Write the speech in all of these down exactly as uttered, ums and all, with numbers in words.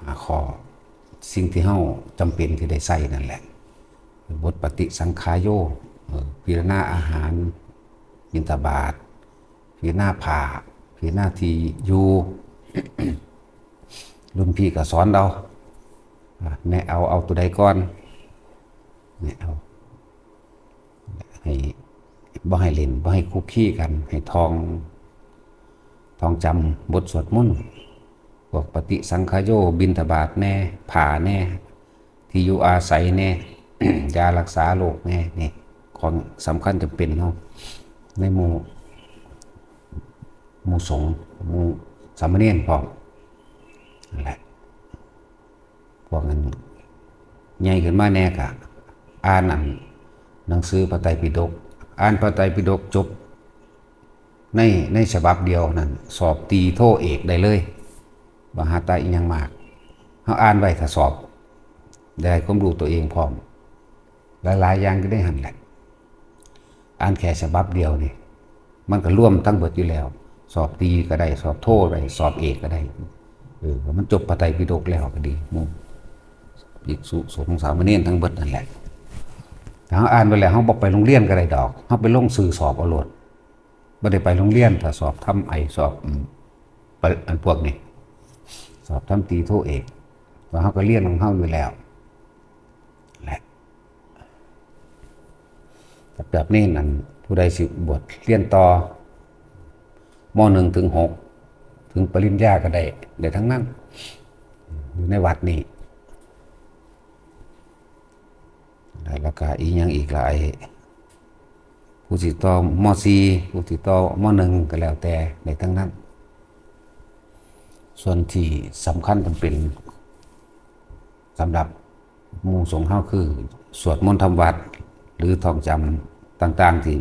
ห้าข้อ สิ่งที่เฮาจำเป็นที่ได้ใช้นั่นแหละ บทปฏิสังขายโย เอ่อ พิจารณาอาหาร บิณฑบาต พิจารณาผ้า พิจารณาที่อยู่ รุ่นพี่ก็สอนเอา อ่ะ แนะเอา เอาตัวใดก่อน แนะเอา ให้ บ่ให้เล่น บ่ให้คุกคีกัน ให้ท่อง ท่องจำบทสวดมนต์ พวกปฏิสังขายโย บิณฑบาตแน่ ผ้าแน่ ที่อยู่อาศัยแน่ ยารักษาโรคแน่ นี่ ของสำคัญจำเป็นเนาะ ในหมู่ หมู่สงฆ์ หมู่สามเณรพร้อม นั่นแหละ พวกนั้นใหญ่ขึ้นมาแน่ก็อ่านอันหนังสือพระไตรปิฎก อ่านพระไตรปิฎกจบ ใน ในฉบับเดียวนั่น สอบตรีโทเอกได้เลย บ่หาแต่อิหยังมาก เฮาอ่านไว้ถ้าสอบ ได้ความรู้ตัวเองพร้อม หลายๆ อย่างอยู่ในหั่นแหละ อ่านแค่ฉบับเดียวนี่ มันก็รวมทั้งเบิดอยู่แล้ว สอบตรีก็ได้ สอบโทก็ได้ สอบเอกก็ได้ เออ มันจบพระไตรปิฎกแล้วก็ดี หมู่ภิกษุสงฆ์สามเณรทั้งเบิดนั่นแหละ ถ้าเฮาอ่านไปแล้ว เฮาบ่ไปโรงเรียนก็ได้ดอก เฮาไปลงชื่อสอบเอาโลด บ่ได้ไปโรงเรียน ถ้าสอบธรรมไอ สอบ อืม ไป อันพวกนี้ สอบธรรมตรีโทเอก ว่าเฮาก็เรียนของเฮาอยู่แล้ว แหละ แบบนี้นั่น ผู้ใดสิบวชเรียนต่อ ม.หนึ่ง ถึง หก ถึงปริญญาก็ได้ ได้ทั้งนั้น อยู่ในวัดนี้ แล้วก็อีกอย่างอีกหลาย ผู้สิต่อ ม.สี่ ผู้สิต่อ ม.หนึ่ง ก็แล้วแต่ ได้ทั้งนั้น ส่วนที่สำคัญจำเป็น สำหรับหมู่สงฆ์เฮาคือ สวดมนต์ทำวัตร หรือท่องจำต่างๆ ที่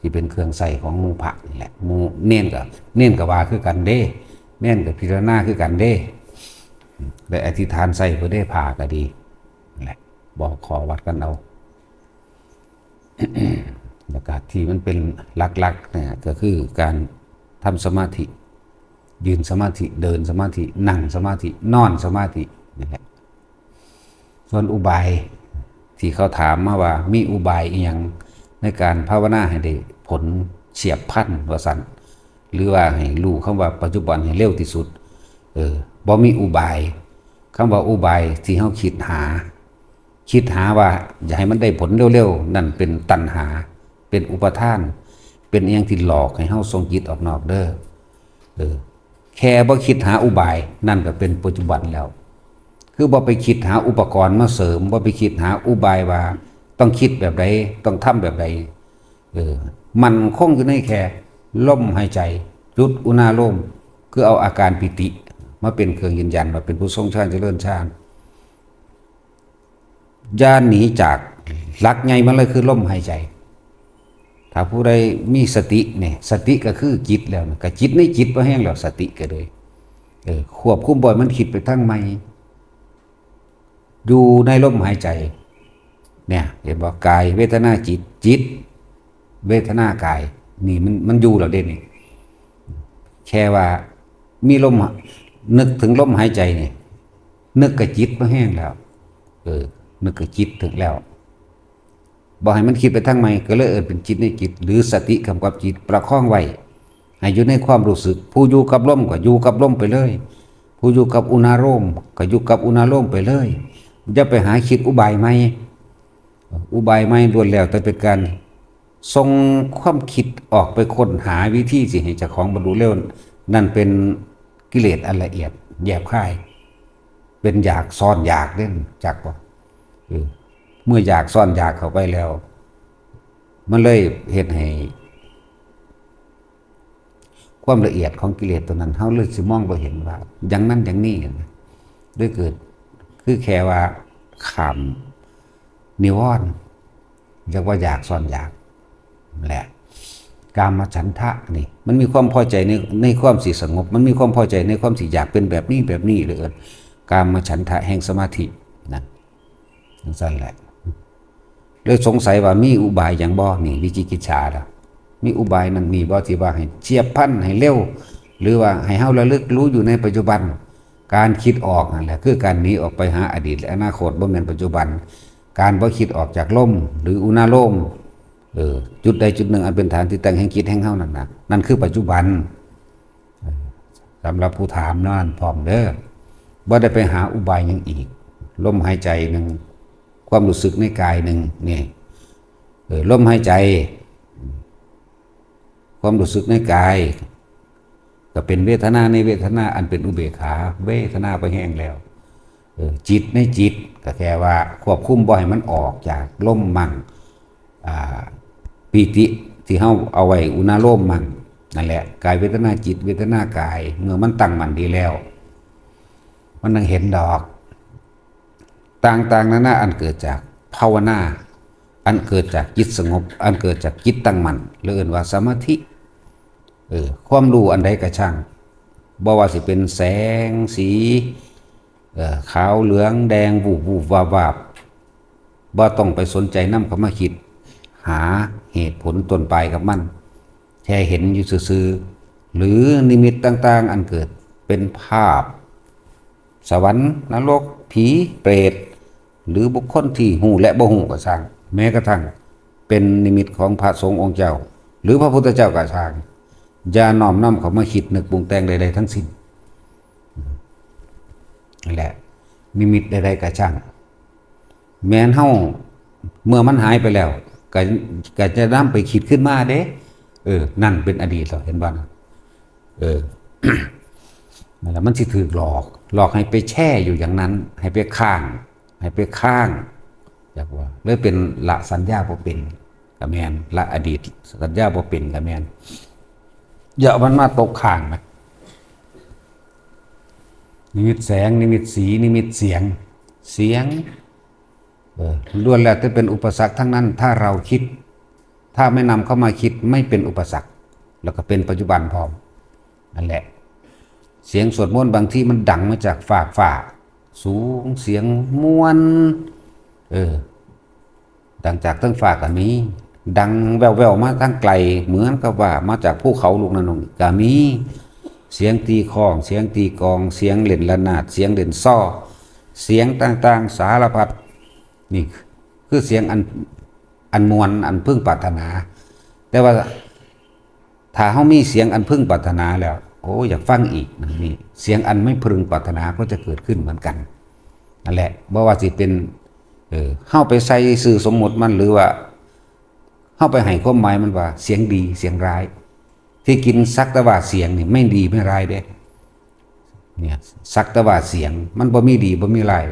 ที่เป็นเครื่องใช้ของหมู่พระนี่แหละ หมู่เณรก็ เณรก็ว่าคือกันเด้ เณรก็พิจารณาคือกันเด้ ได้อธิษฐานใส่เพิ่นเด้ ผ้าก็ดี นั่นแหละ บอกขอวัดกันเอา แล้วก็ที่มันเป็นหลักๆ เนี่ย ก็คือการทำสมาธิ ยืนสมาธิ เดินสมาธิ นั่งสมาธิ นอนสมาธิ นี่แหละ ส่วนอุบายที่เขาถามมาว่ามีอุบายอีหยังในการภาวนาให้ได้ผลเฉียบพลันว่าซั่น หรือว่าให้รู้คำว่าปัจจุบันให้เร็วที่สุด เออ บ่มีอุบาย คำว่าอุบายที่เฮาคิดหา คิดหาว่าอยากให้มันได้ผลเร็วๆ นั่นเป็นตัณหา เป็นอุปาทาน เป็นอิหยังที่หลอกให้เฮาส่งจิตออกนอกเด้อ เออ แค่บ่คิดหาอุบาย นั่นก็เป็นปัจจุบันแล้ว คือบ่ไปคิดหาอุปกรณ์มาเสริม บ่ไปคิดหาอุบายว่าต้องคิดแบบใด ต้องทำแบบใด เออ มั่นคงอยู่ในแค่ลมหายใจ จุดอุณาโลม คือเอาอาการปีติมาเป็นเครื่องยืนยันว่าเป็นผู้ทรงฌานเจริญฌาน อย่าหนีจากหลักใหญ่มันเลยคือลมหายใจ ถ้าผู้ใดมีสติเนี่ย สติก็คือจิตแล้วนะ ก็จิตในจิตบ่แห้งแล้ว สติก็เลย เออ ควบคุมบ่ให้มันคิดไปทางใหม่ อยู่ในลมหายใจ เนี่ย เห็นบ่ กายเวทนาจิต จิต เวทนากาย นี่มัน มันอยู่แล้วเด้นี่ แค่ว่ามีลม นึกถึงลมหายใจนี่ นึกกับจิตบ่แห้งแล้ว เออ นึกกับจิตถึงแล้ว บ่ให้มันคิดไปทางใหม่ ก็เลยเอิ้นเป็นจิตในจิต หรือสติกำกับจิตประคองไว้ ให้อยู่ในความรู้สึก ผู้อยู่กับลมก็อยู่กับลมไปเลย ผู้อยู่กับอุณาโลมก็อยู่กับอุณาโลมไปเลย อย่าไปหาคิดอุบายใหม่ อุบายใหม่ล้วนแล้วแต่เป็นการส่งความคิดออกไปค้นหาวิธีสิให้เจ้าของบรรลุเร็ว นั่นเป็นกิเลสอันละเอียดแยบคาย เป็นอยากซ้อนอยากเด้ จักบ่ เออ เมื่ออยากซ้อนอยากเข้าไปแล้ว มันเลยเฮ็ดให้ความละเอียดของกิเลสตัวนั้น เฮาเลยสิมองบ่เห็นว่าอย่างนั้นอย่างนี้นะ เลยเกิด คือแค่ว่าข้ามนิวรณ์ เรียกว่าอยากซ้อนอยาก แหละ กามฉันทะนี่ มันมีความพอใจใน ในความสิสงบ มันมีความพอใจในความสิอยากเป็นแบบนี้แบบนี้เลย กามฉันทะแห่งสมาธินะ จังซั่นแหละ เลยสงสัยว่ามีอุบายหยังบ่ นี่วิจิกิจฉาล่ะ มีอุบายนั่นนี่บ่ที่ว่าให้เฉียบพลันให้เร็ว หรือว่าให้เฮาระลึกรู้อยู่ในปัจจุบัน การคิดออกนั่นแหละคือการหนีออกไปหาอดีตและอนาคต บ่แม่นปัจจุบัน การบ่คิดออกจากลมหรืออุณาโลม เออ จุดใดจุดหนึ่งอันเป็นฐานที่ตั้งแห่งจิตแห่งเฮานั่นนะ นั่นคือปัจจุบัน เออ สำหรับผู้ถามนั่นพร้อมเด้อ บ่ได้ไปหาอุบายหยังอีก ลมหายใจหนึ่ง ความรู้สึกในกายหนึ่ง นี่ เออ ลมหายใจ ความรู้สึกในกาย ก็เป็นเวทนาในเวทนาอันเป็นอุเบกขา เวทนาไปแห้งแล้ว เออ จิตในจิต ก็แค่ว่าควบคุมบ่ให้มันออกจากลมมั่ง อ่า ปีติที่เฮาเอาไว้อุณาโลมมั่ง นั่นแหละ กายเวทนาจิตเวทนากาย เมื่อมันตั้งมั่นดีแล้ว มันนังเห็นดอก ต่างๆนานาอันเกิดจากภาวนา อันเกิดจากจิตสงบ อันเกิดจากจิตตั้งมั่น หรือเอิ้นว่าสมาธิ เออ ความรู้อันใดก็ช่าง บ่ว่าสิเป็นแสงสี เอ่อ ขาวเหลืองแดง วูบๆวาบๆ บ่ต้องไปสนใจนำเข้ามาคิด หาเหตุผลต้นปลายกับมัน แค่เห็นอยู่ซื่อๆ หรือนิมิตต่างๆ อันเกิดเป็นภาพ สวรรค์ นรก ผี เปรต หรือบุคคลที่ฮู้และบ่ฮู้ก็ซ่าง แม้กระทั่งเป็นนิมิตของพระสงฆ์องค์เจ้า หรือพระพุทธเจ้าก็ซ่าง อย่าน้อมนำเข้ามาคิดนึกปรุงแต่งใดๆทั้งสิ้น นั่นแหละ นิมิตใดๆก็ช่าง แม้นเฮา เมื่อมันหายไปแล้ว ก็ ก็จะนำไปคิดขึ้นมาเด้ เออ นั่นเป็นอดีตแล้ว เห็นบ่นะ เออ นั่นแหละ มันสิถูกหลอก หลอกให้ไปแช่อยู่อย่างนั้น ให้ไปค้าง ให้ไปค้าง อยากว่า เลยเป็นละสัญญาบ่เป็นก็แม่น ละอดีตสัญญาบ่เป็นก็แม่น อย่าเอามันมาตกค้างนะ นิมิตแสง นิมิตสี นิมิตเสียง เสียง เออ ล้วนแล้วแต่เป็นอุปสรรคทั้งนั้น ถ้าเราคิด ถ้าไม่นำเข้ามาคิดไม่เป็นอุปสรรค แล้วก็เป็นปัจจุบันพร้อม นั่นแหละ เสียงสวดมนต์บางทีมันดังมาจากฟากฟ้า สูง เสียงม่วน เออ ดังจากเทิงฟ้าก็มี ดังแว่วๆมาทางไกล เหมือนกับว่ามาจากภูเขาลูกนั้นลูกนี้ก็มี เสียงตีฆ้อง เสียงตีกลอง เสียงเล่นระนาด เสียงเล่นซอ เสียงต่างๆสารพัด นี่คือเสียงอัน อันม่วน อันพึงปรารถนา แต่ว่า ถ้าเฮามีเสียงอันพึงปรารถนาแล้ว โอ้ อยากฟังอีก นี่ เสียงอันไม่พึงปรารถนาก็จะเกิดขึ้นเหมือนกัน นั่นแหละ บ่ว่าสิเป็น เออ เฮาไปใส่ชื่อสมมุติมัน หรือว่า เฮาไปให้ความหมายมันว่าเสียงดี เสียงร้าย ที่จริงสักแต่ว่าเสียงนี่ไม่ดีไม่ร้ายเด้ เนี่ย สักแต่ว่าเสียง มันบ่มีดีบ่มีร้าย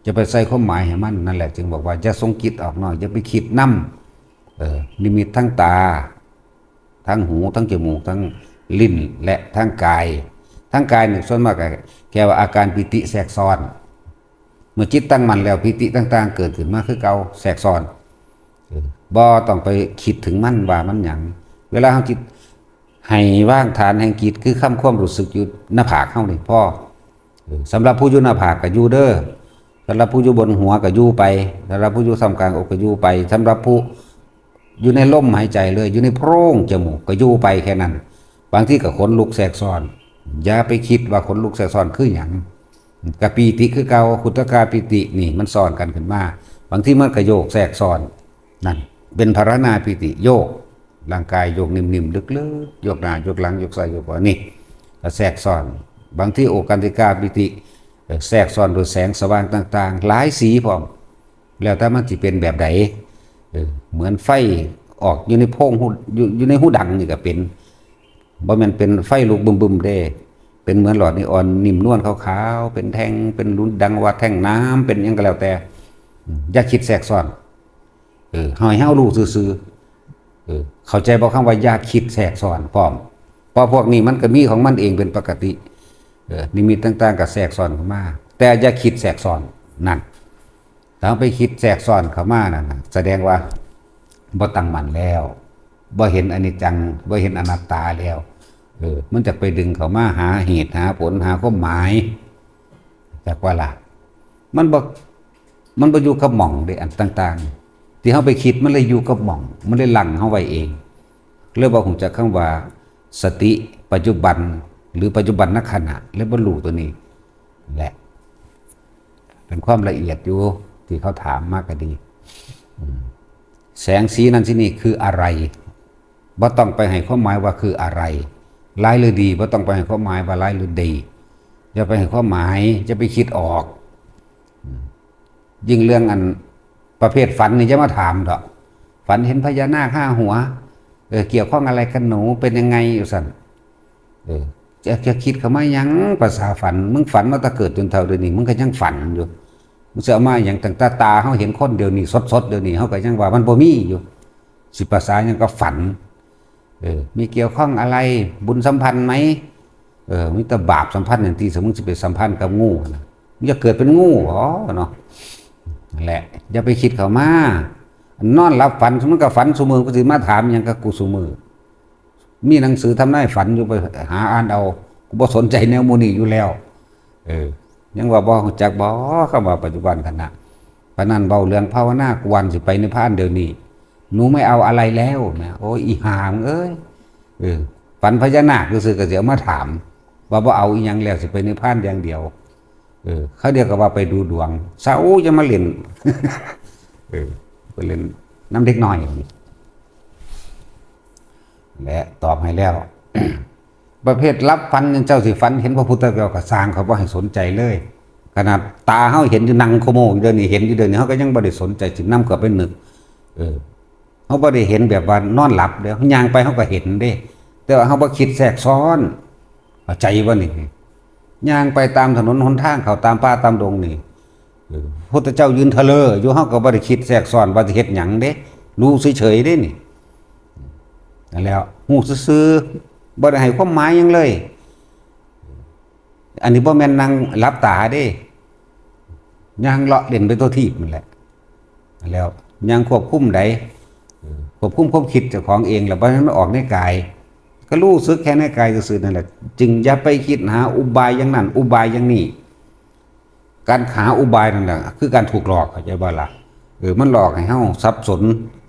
จะไปใส่ความหมายให้มัน นั่นแหละ จึงบอกว่าอย่าส่งจิตออกนอก อย่าไปคิดนำ เออ นิมิตทั้งตา ทั้งหู ทั้งจมูก ทั้งลิ้น และทั้งกาย ทั้งกายนี่ส่วนมากก็แค่ว่าอาการปีติแทรกซ้อน เมื่อจิตตั้งมั่นแล้ว ปีติต่างๆเกิดขึ้นมาคือเก่า แทรกซ้อน เออ บ่ต้องไปคิดถึงมันว่ามันหยัง เวลาเฮาจิต ให้วางฐานแห่งจิต คือคำความรู้สึกอยู่หน้าผากเฮานี่พอ เออ สำหรับผู้อยู่หน้าผากก็อยู่เด้อ สำหรับผู้อยู่บนหัวก็อยู่ไป สำหรับผู้อยู่ท่ามกลางอกก็อยู่ไป สำหรับผู้อยู่ในลมหายใจเลย อยู่ในโพรงจมูกก็อยู่ไปแค่นั้น บางทีก็ขนลุกแทรกซ้อน อย่าไปคิดว่าขนลุกแทรกซ้อนคือหยัง กะปีติคือเก่า ขุทกาปีตินี่มันซ้อนกันขึ้นมา บางทีมันก็โยกแทรกซ้อน นั่น เป็นภารณาปีติ โยก ร่างกายโยกนิ่มๆลึกๆ โยกหน้า โยกหลัง โยกซ้าย โยกขวา นี่ก็แทรกซ้อน บางทีโอกันติกาปีติ เอ่อ แทรกซ้อนด้วยแสงสว่างต่างๆ หลายสีพร้อม แล้วแต่มันสิเป็นแบบใด เออ เหมือนไฟออกอยู่ในโพรงหู อยู่ อยู่ในหูดังนี่ก็เป็น บ่แม่นเป็นไฟลุกบึมๆเด้ เป็นเหมือนหลอดนีออนนิ่มนวลขาวๆ เป็นแท่ง เป็นหลุนดังว่าแท่งน้ำ เป็นหยังก็แล้วแต่ อืม อย่าคิดแทรกซ้อน เออ ให้เฮารู้ซื่อๆ เออ เข้าใจบ่คำว่าอย่าคิดแทรกซ้อนพร้อม เพราะพวกนี้มันก็มีของมันเองเป็นปกติ เออ นิมิตต่างๆก็แทรกซ้อนเข้ามา แต่อย่าคิดแทรกซ้อน นั่น ถ้าไปคิดแทรกซ้อนเข้ามานั่นน่ะ แสดงว่าบ่ตั้งมั่นแล้ว บ่เห็นอนิจจัง บ่เห็นอนัตตาแล้ว เออ มันจะไปดึงเข้ามาหาเหตุหาผลหาความหมาย จักว่าล่ะ มันบ่ มันบ่อยู่กับหม่องเด้ อันต่างๆ ที่เฮาไปคิดมันเลยอยู่กับหม่อง มันเลยลังเฮาไว้เอง เลยบ่ฮู้จักคำว่าสติปัจจุบัน หรือปัจจุบันนขณะ เลยบ่รู้ตัวนี้ แหละ เป็นความละเอียดอยู่ที่เขาถามมาก็ดี อืม แสงสีนั่นสีนี่คืออะไร บ่ต้องไปให้ความหมายว่าคืออะไร ร้ายหรือดี บ่ต้องไปให้ความหมายว่าร้ายหรือดี อย่าไปให้ความหมาย อย่าไปคิดออก อืม ยิ่งเรื่องอันประเภทฝันนี่จะมาถามดอก ฝันเห็นพญานาคห้าหัว เออ เกี่ยวข้องอะไรกับหนู เป็นยังไงอยู่สั่น เออ จะ จะคิดเข้ามาหยัง ภาษาฝัน มึงฝันมาแต่เกิดจนเฒ่าเดี๋ยวนี้ มึงก็ยังฝันอยู่ มึงสิเอามาหยัง ตั้งแต่ตาเฮาเห็นคนเดี๋ยวนี้ สดๆ เดี๋ยวนี้ เฮาก็ยังว่ามันบ่มีอยู่ สิภาษาหยังก็ฝัน เออ มีเกี่ยวข้องอะไร บุญสัมพันธ์ไหม เออ มีแต่บาปสัมพันธ์อย่างที่สมมติสิไปสัมพันธ์กับงูนะ มึงจะเกิดเป็นงู อ๋อ เนาะ นั่นแหละ อย่าไปคิดเข้ามา นอนหลับฝัน มันก็ฝันซุมื้อ ก็สิมาถามหยังกับกูซุมื้อ มีหนังสือทำนายฝันอยู่ ไปหาอ่านเอา กูบ่สนใจแนวหมู่นี้อยู่แล้ว เออ ยังว่าบ่รู้จักบ่ คำว่าปัจจุบันขณะ ปานนั้นเว้าเรื่องภาวนา กวนสิไปนิพพานเดี๋ยวนี้ หนูไม่เอาอะไรแล้วนะ โอ้ย อีห่ามึงเอ้ย เออ ฝันพญานาคซื่อๆ ก็สิเอามาถาม ว่าบ่เอาอีหยังแล้ว สิไปนิพพานอย่างเดียว เออ เขาเดียวก็ว่าไปดูดวง เซา อย่ามาเล่น เออ ไปเล่นนำเด็กน้อย และตอบให้แล้ว ประเภทหลับฝัน เจ้าสิฝันเห็นพระพุทธเจ้าก็ซ่าง เขาบ่ให้สนใจเลย ขนาดตาเฮาเห็นอยู่ นั่งโคโมอยู่เดี๋ยวนี้ เห็นอยู่เดี๋ยวนี้ เฮาก็ยังบ่ได้สนใจ สินำเข้าไปนึก เออ เฮาบ่ได้เห็นแบบว่านอนหลับเด้ เฮาย่างไปเฮาก็เห็นเด้ แต่ว่าเฮาบ่คิดแทรกซ้อน เข้าใจบ่นี่ ย่างไปตามถนนหนทาง เข้าตามป่าตามดงนี่ เออ พุทธเจ้ายืนทะเลอยู่ เฮาก็บ่ได้คิดแทรกซ้อนว่าสิเฮ็ดหยังเด้ รู้เฉยๆ เด้นี่ นั่นแหล้ว ฮู้ซื่อๆ บ่ได้ให้ความหมายหยังเลย อันนี้บ่แม่นนั่งหลับตาเด้ ย่างเลาะเล่นไปทั่วทีปนั่นแหละ แล้วย่างควบคุมใด เออ ควบคุมความคิดเจ้าของเอง แล้วบ่ให้มันออกในกาย ก็รู้สึกแค่ในกายซื่อๆ นั่นแหละ จึงอย่าไปคิดหาอุบายอย่างนั้น อุบายอย่างนี้ การหาอุบายนั่นแหละ คือการถูกหลอก เข้าใจบ่ล่ะ เออ มันหลอกให้เฮาสับสน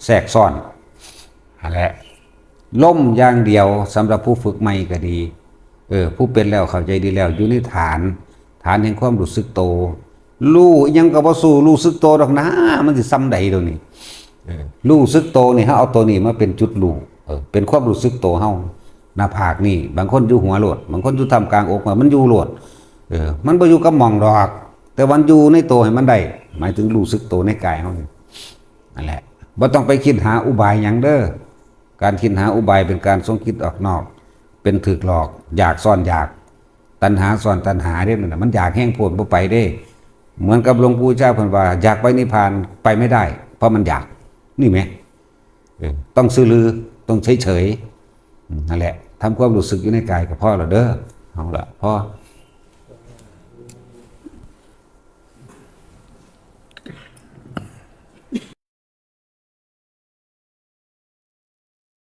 แทรกซ้อน นั่นแหละ ลมอย่างเดียวสำหรับผู้ฝึกใหม่ก็ดี เออ ผู้เป็นแล้วเข้าใจดีแล้ว อยู่ในฐาน ฐานแห่งความรู้สึกโต รู้อิหยังก็บ่สู้รู้สึกโตดอกนะ มันสิส่ำใด๋เดี๋ยวนี้ เออ รู้สึกโตนี่ เฮาเอาตัวนี้มาเป็นจุดรู้ เออ เป็นความรู้สึกโตเฮา หน้าผากนี่ บางคนอยู่หัวโลด บางคนอยู่ท่ามกลางอก มันอยู่โลด เออ มันบ่อยู่กับหม่องดอก แต่มันอยู่ในโตให้มันได้ หมายถึงรู้สึกโตในกายเฮานี่ นั่นแหละ บ่ต้องไปคิดหาอุบายหยังเด้อ การคิดหาอุบายเป็นการส่งจิตออกนอก เป็นถูกหลอก อยากซ้อนอยาก ตัณหาซ้อนตัณหาเด้ นั่นน่ะ มันอยากแฮงโพด บ่ไปเด้ เหมือนกับหลวงปู่เจ้าเพิ่นว่า อยากไปนิพพาน ไปไม่ได้ เพราะมันอยาก นี่แหม เออ ต้องซื่อลือ ต้องเฉยๆ อืม นั่นแหละ ทำความรู้สึกอยู่ในกายก็พอแล้วเด้อ เอาละ พอ